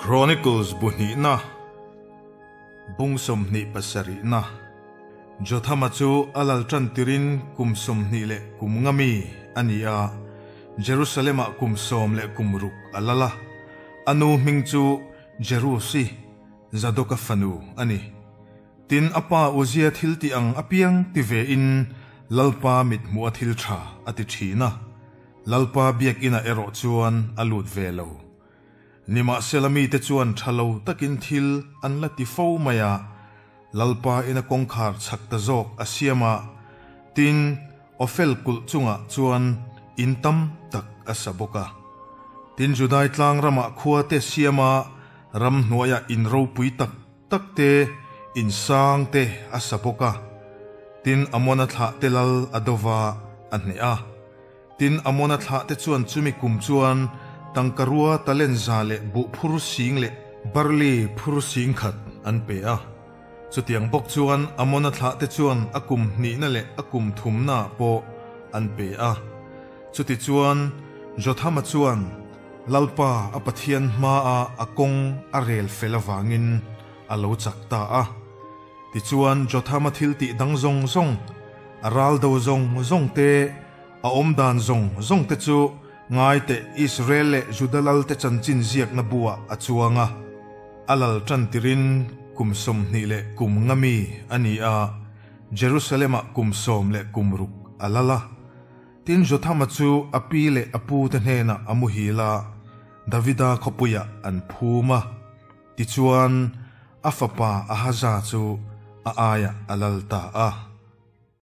Chronicles bu hnihna, bung 27na, Jothama chu a lal tan tirin kum 20 leh kum nga mi a ni a, Jerusalem-ah kum 16 a lal a. A nu hming chu Jerusi, Zadoka fanu a ni. Tin, a pa Uzia thil tih ang apiang ti vein Lalpa mithmuh a thil tha a ti thin a, Lalpa biakinah erawh chuan a lut ve lo. Nimahsela mite chuan tha lo takin thil an la ti fo mai a, Lalpa ina kawngkhar chak ta zawk a siam a, tin, Ofel kulh chungah chuan in tam tak a sa bawk a. Tin, Judai tlang ramah khua te siam a, ramhnuaiah in ropui tak tak te, in sang te a sa bawk a. Tin, Amona thlah te lal a dova a hneh a. Tin, Amona thlah te chuan chumi kum chuan tangkarua talent za leh buh phur sing leh barley phur sing khat an pe a. Chutiang bawk chuan Amona thlah te chuan a kum hnihna leh a kum thumna pawh an pe a. Chutichuan, Jothama chuan Lalpa a Pathian hmaa a kawng a rel fel avangin a lo chak ta a. Tichuan, Jothama thil tih dang zawng zawng, a ral do zawng zawng te, a awm dan zawng zawng te chu ngai teh Israel leh Juda lalte chanchin ziakna buah a chuang a. A lal tan tirin kum 20 leh kum nga mi a ni a, Jerusalem-ah kum 16 a lal a. Tin, Jothama chu a pi leh a pute hnenah a muhil a, Davida khawpuiah an phum a. Tichuan, a fapa Ahaza chu a aiah a lal ta a.